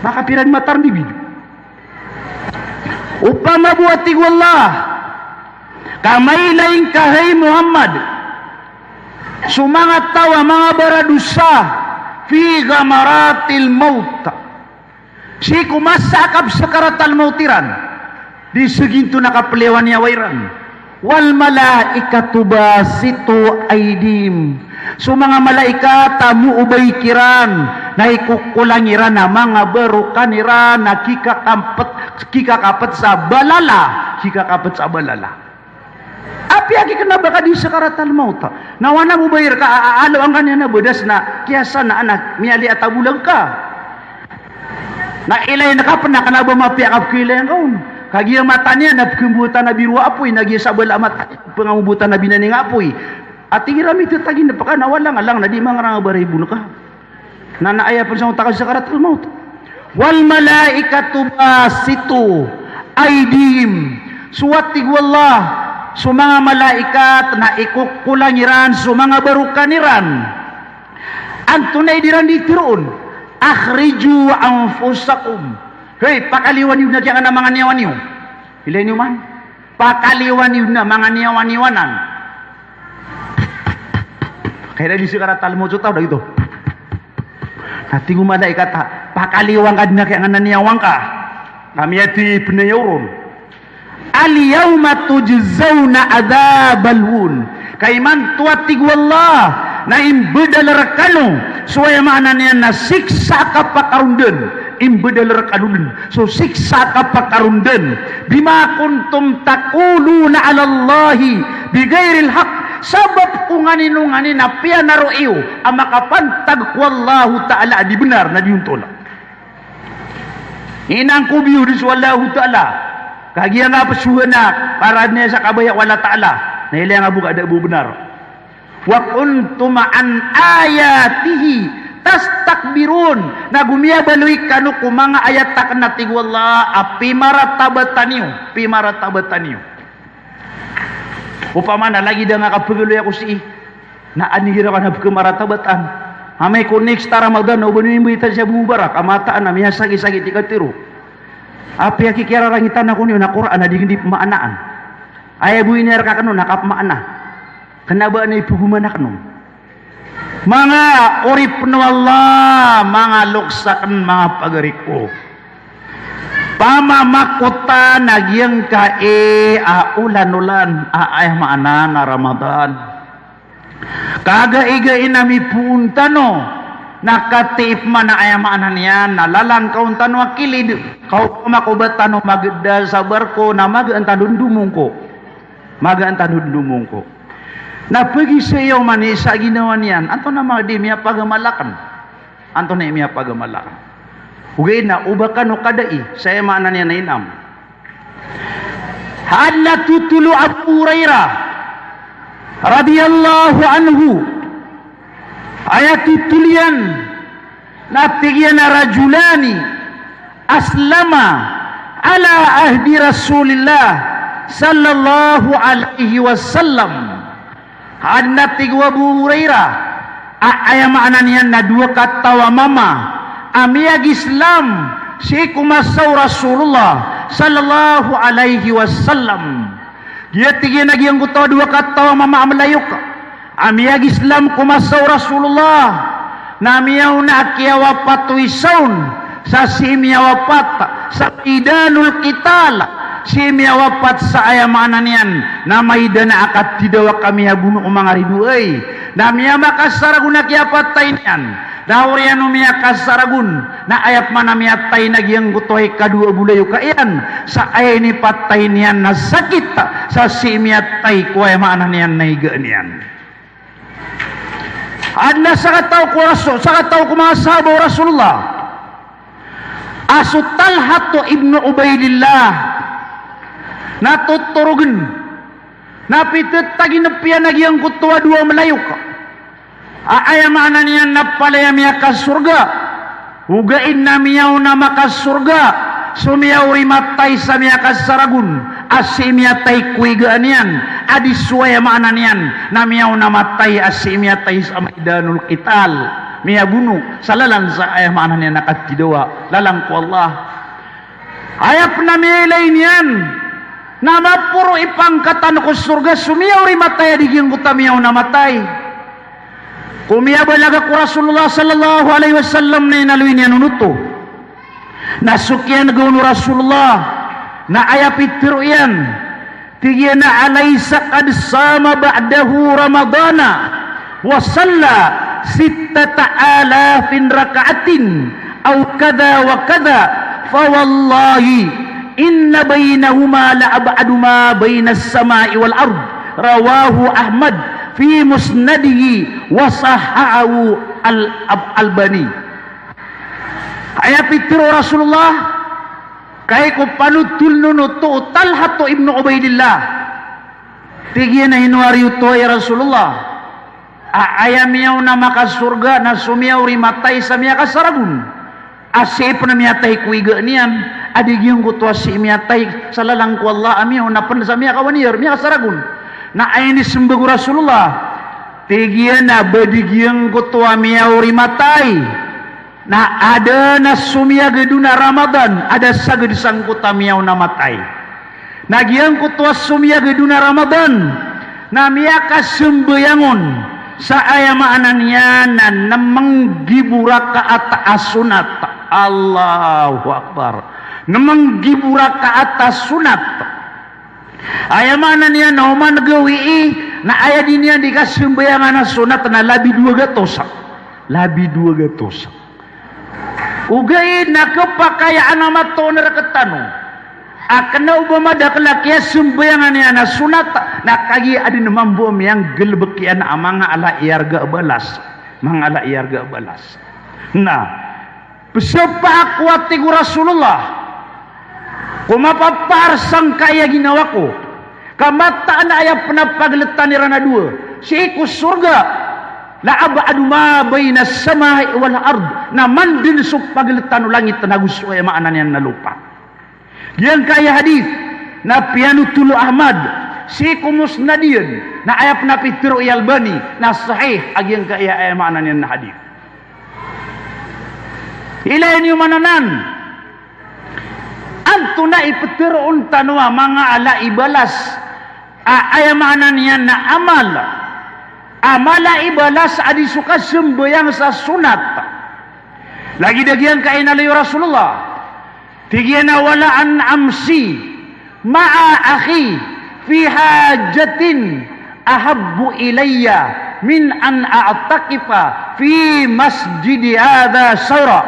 Makapira dn matarmbibid. Opama bo, a tig o Allah, ka mailay ngka, hay Muhammad, so manga taw a manga baradosa, fi ghamaratil mawt, sii ko masa a kapsakaratal mawt iran, di saginto na kapliyawan iyan a wai ran. Wal malaikatu basitu aydihim. So manga malaikat a moobay kiran, na ikokolang iran a manga barokan iran a kikakapet, kikakapet sa balala, kikakapet sa balala. Apiya ki kna ba ka di sakaratal mawt, na wana bo ba irka a, a, aloan ka niyan a badas na kiyasanaan a miyaliat a bolag ka. Na ilay ngka pn a kna ba mapiya ka pkhailay ngka on. Ka giya mata niyan na pkhambotan a biro a apoy, na giya sa bala a mata niyan pngamobotan a binaning a apoy. Ati gira mithatagin pka na walang-alang na di mangarang a baray bo ngka. Na, na aya pn sa onta ka sakaratal mawt. Wal malaikatu basitu aydihim. So, a tig o Allah, so manga malaikat na ikokolang iran so manga barokan iran. Antonaa i di ran di tharoon? Akhriju anfusakum. Hey, pakaliwan iyo dn a giyangkanan a manga niyawa niyo. Ilay niyo man. Pakaliwan iyo dn a manga niyawa niyo anan. Kay da di sakaratal mawt so taw da gioto. Na tig o malaikat a, pakaliwan ka dn a giyangkanan a niyawa ngka. Ka miyathay pn a yaw ron. Al yawma tujzauna adhabal hun. Ka imanto, a tig o Allah, na imbadal rkano so, aya maana niyan na siksa a kapakarondan. Imbadal rkano dn so siksa a kapakarondan. Bima kuntum taquluna 'alallahi bighairil haqq. Sabap ko nganin o nganin a piyanaro iyo a makapantag ko Allahu Ta'ala a di bnar na di ontol. Inangkob iyo dn so Allahu Ta'ala. Kagiya nga psohana, para dn aya sa kabaya o Allah Ta'ala. Na ilay nga bo ka da bo bnar. Wa kuntum an ayatihi tastakbirun. Na go miyabaloy kano ko manga ayat akn, a tig o Allah, a pimaratabatan iyo, pimaratabatan iyo. Opama na lagid a nga kapagaloy ako sii, na anigira ka na pkhamaratabatan. Amay ko next a Ramadan, na o ba niyo imbayta sa bo mubarak a mataan a miyasakit-sakit i katharo. Apiya ki kiyararangitan ako niyo na Qur'an a di ngka di pmaanaan. Aya bo iniyar ka kano na kapmaana. Kna ba na ipogoman akn on. Manga oripn o Allah, manga loks akn, manga pagari ko. Pamamakotan a giyangkai a olan-olan a aya maana na Ramadan. Kagaigai na mipoon tano Na katii pman a aya maana niyan na lalan ka on tano a kilid, ka opama ko ba tano magda sa barko na magaan tano dn dn mongko. Magaan tano dn dn mongko. Na pagisa iyo man i sa ginawa niyan, antonaa man i di miyapagamal akn. Antonaa i miyapagamal akn. Ogaid na o ba kano kadai sa aya maana niyan na inam. Adn a totol o Abu Hurairah radiyallahu anhu. Aya totol iyan na tig iyan a rajulani aslama ala ahdi Rasulillah sallallahu alaihi wasallam. Adn a tig o Abu Hurairah a aya maana niyan na dowa kataw a mama a miyag-Islam sii ko masa o Rasulullah sallallahu alaihi wasallam. Giya tig iyan a giyangkoto a dowa kataw a mama a mlayok a miyag-Islam ko masa o Rasulullah na miyaona a kiyawapat o isa on sa sii miyawapat sa maidanul qital, sii miyawapat sa aya maana niyan na maidan a katidawa ka miyabono o manga ridoay, na miyamakasaragon a kiyapatay niyan. Na oriyan o miyakasaragon na aya pman a miyatay na giyangkoto a ikadowa a bolayoka iyan sa aya inipatay niyan na sakit sa sii miyatay ko aya maana niyan na iga niyan. Adn a sakataw ko Rasul, sakataw ko manga sahaba o Rasulullah a so Talhat ibn Ubaidillah na totorogn na pitataginep iyan a giyangkoto a dowa a mlayok a aya maana niyan na palaya miyakasorga. Ogaid na miyaona makasorga so miyaorimatay sa miyakasaragon a sii miyatay ko iga niyan, a di so aya maana niyan na miyaona matay a sii miyatay sa maidanul qital, miyabono sa lalan sa aya maana niyan na katidawa, lalan ko Allah. Aya pn a miyailay niyan na maporo i pangkatan ko sorga so miyaorimatay a di giyangkoto a miyaona matay. Ko miyabalaga ko Rasulullah sallallahu alaihi wasallam na inaloy niyan on oto. Na so kiyanega on o Rasulullah na aya pitharo iyan, tig iyan a, "Alaysa qad sama ba'dahu Ramadana wa salla sittata alafin raka'atin aw kadha wa kadha, fa wallahi inna baynahuma la ab'adu ma baynas sama'i wal ard." Rawahu Ahmad fi musnadihi wa sahhahahu al-, Ab-, Albani. Aya pitharo o Rasulullah, ka aya ko panotol on oto o Talhat ibn Ubaidillah. Tig iyan a ino ari oto, ya Rasulullah? A aya miyaona makasorga na so miyaorimatay sa miyakasaragon a sii pn a miyatay ko iga niyan, a di giyangkoto a sii miyatay sa lalan ko Allah a miyaona pn sa miyakawaniyar, miyakasaragon. Na aya inismbag o Rasulullah, tig iyan a ba di giyangkoto a miyaorimatay na adn a somiyagad on a Ramadan a da sagad sangkoto a miyaona matay. Na giyangkoto a somiyagad on a Ramadan na miyakasambayang on sa aya maana niyan na nemenggibo rakaat a sonat. Allahu Akbar. Nemenggibo rakaat a sonat. Aya maana niyan na oman gawii na aya di niyan di kasambayangan a sonat na labi dowa gatos. Labi dowa gatos. Ogaid na kepakayaan a matoon rektano a kena o ba madakel a kiyasambayangan iyan a sonat, na kagiya adn mambo a miyanggalebek iyan a manga ala i arga a balas. Manga ala i arga a balas. Na, pesepa ako, a tig o Rasulullah, ko mapapaar sangkai a ginawa ko, ka mataan a aya pn a pageletan iran a dowa sii ko sorga, la ab'adu ma baynas sama'i wal ard, na mandn so pageletan o langit nago so aya maana niyan na lopa. Giyangkaya hadith na piyanotol o Ahmad sii ko Musnad iyan, na aya pn a pitharo i Albani na sahih a giyangkaya aya maana niyan na hadith. Ilay niyo man anan, antonaa i ptharoon tano a manga ala i balas a aya maana niyan na amal a mala i balas a di so kasambayang sa sonat. Lagid a giyangkai a inaloy o Rasulullah, tig iyan a, "Wala an amshi ma'a akhi fi hajatin ahabbu ilayya min an a'takifa fi masjidi hadha shahra.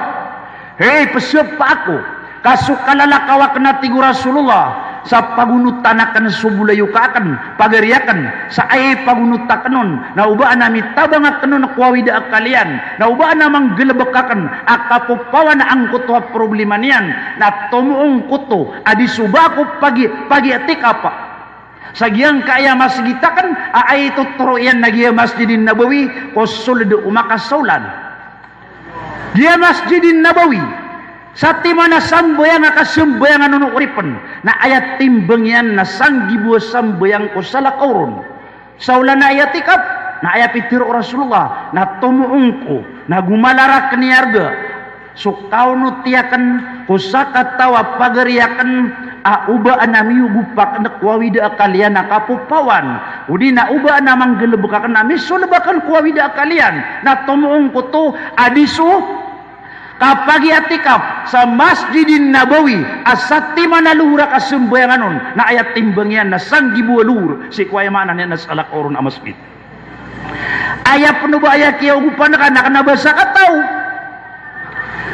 Hey, pzapa ako, ka so kalalakaw akn a tig o Rasulullah, sa pagonotan akn so bolayoka akn, pagari akn, sa aya pagonot akn on, na o ba adn a mitabang akn on ko awida akal iyan, na o ba adn a manggalbk akn a kapopawan angkoto a problema niyan, na tomo angkoto a di so ba ako pagi-, pag-i'tikaf sa giyangkaya masgit akn a aya totoro iyan na giya Masjidin Nabawi ko sold o makasaolan. Giya Masjidin Nabawi, satiman a sambayang a kasambayangan on o oripn, na aya timbang iyan na sanggibo a sambayang ko salakaw ron. Sa olan a i'tikaf, na aya pitharo o Rasulullah, na tomo angko, na gomala rakn i arga so kaonoti akn ko sakataw a pagari akn a o ba adn a miyogop akn ko awida akal iyan a kapopawan, odi na o ba adn a manggalbk akn a misolb akn ko awida akal iyan, na tomo angkoto a di so kapag-i'tikaf sa Masjidin Nabawi a satiman a lohor a kasambayangan on, na aya timbang iyan na sanggibo a lohor sii ko aya maana niyan na salakaw ron a masgit. Aya pn o ba aya kiyaogopan ka na kna ba sakataw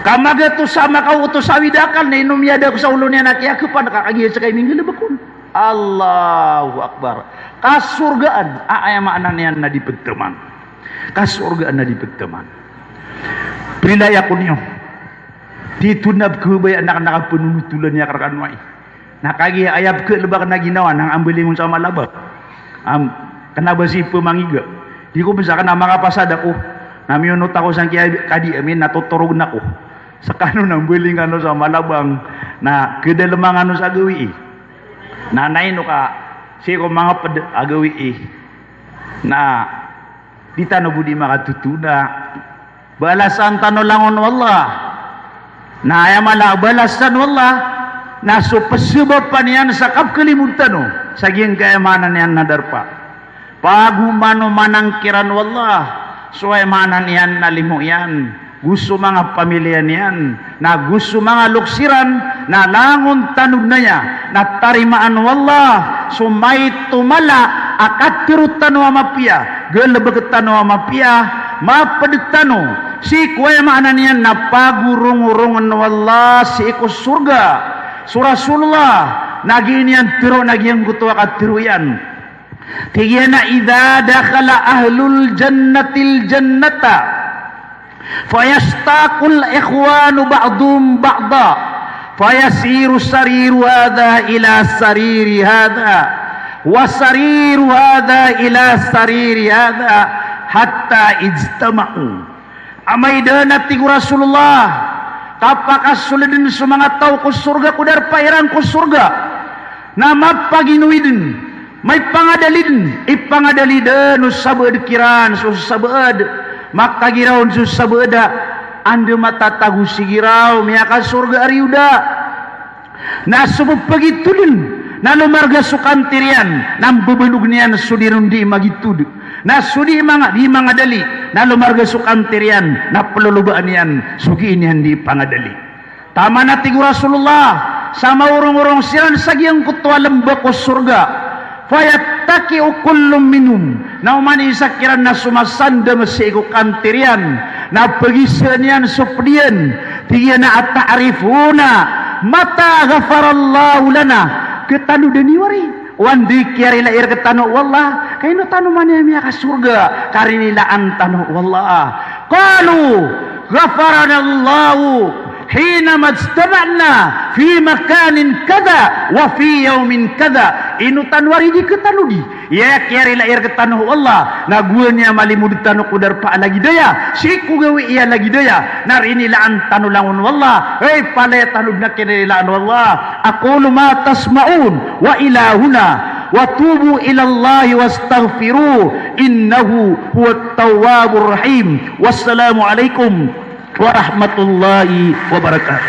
ka magatos a makaoto sa awida akal na ino miyada ko sa olo niyan a kiyaogopan ka, kagiya ska i minggalbk on. Allahu Akbar. Kasorgaan a aya maana niyan na di pd taman. Kasorgaan a di pd taman. Prilaya ko niyo. Tito na bkhabaya na kna ka pnonotolan iyan ka rkano ai. Na kagiya aya pkhalbk na ginawa na ambaling on sa malabang. Am, kna ba sii pmangiga. Di ko pn sa kna makapasad ako. Na miyonot ako sangkiya kadi amin na totorogn ako. Skano na mbaling kano sa malabang na khadalman kano sa gawii. Na ino ka sii ko manga pd a gawii. Na di tano bo di makatoto na balasan tano langon o Allah. Na aya mala a balasan o Allah na so pzabapan iyan sa kapkalimod tano sa giyangkaya maana niyan na darpa. Pagomanomanan kiran o Allah so aya maana niyan na limo iyan, go so manga pamilya niyan, na go so manga loks iran, na langon tano dn aya na tarimaan o Allah so maito mala a katharo tano a mapiya, galbk tano a mapiya, mapd tano sii ko aya maana niyan na pagorongorongn o Allah sii ko sorga. So Rasulullah na gii niyan tharo na giyangkoto a katharo iyan. Tig iyan a, "Idha dakhala ahlul jannatil jannata, fayashtaqul ikhwanu ba'duhum ba'da, fayasiru sariru hadha ila sariri hadha, wa sariru hadha ila sariri hadha, hatta ijtama'u." Amay dn a tig o Rasulullah, kapakasold dn so manga taw ko sorga ko darpa iran ko sorga, na mapaginowi dn, maipangadali dn, ipangadali dn o sabaad kiran so sabaad, makagiraw on so sabaad a anda matatago si giraw, miyakasorga a riyoda. Na so pphagitod dn na lomarga so kantir iyan, na mbabanog niyan so di ron di magitod. Na so di manga, di mangadali, na lomarga so kantir iyan, na plolobaan iyan so gii niyan di pangadali. Taman a tig o Rasulullah, sa maorongorong siran sa giyangkoto a lamba ko sorga. Fayattaki'u kullun minhum. Na oman i isa kiran na somasandang sii ko kantir iyan, na pagisaan iyan so pd iyan. Tig iyan a, "Ata'rifuna mata ghafarallahu lana?" Khatanodan iyo wari o anda i kiyarilai rktano o Allah, ka ino tano man aya miyakasorga ka rinilaan tano o Allah? Qalu, "Ghafaranallahu hina majtama'na fi makanin kadha wa fi yawmin kadha." Ino tano wari di khatanodi? Aya kiyarilai rktano o Allah na gowani a malimod tano ko darpa a lagid aya, sii ko gawii a lagid aya, na rinilaan tano langon o Allah. Hay, palaya tano dn a kinirilaan o Allah. Aqulu ma tasma'un wa ila huna, wa tubu ilallahi wastaghfiruh, innahu huwat tawwabur rahim. Wassalamu alaikum warahmatullahi wabarakatuh.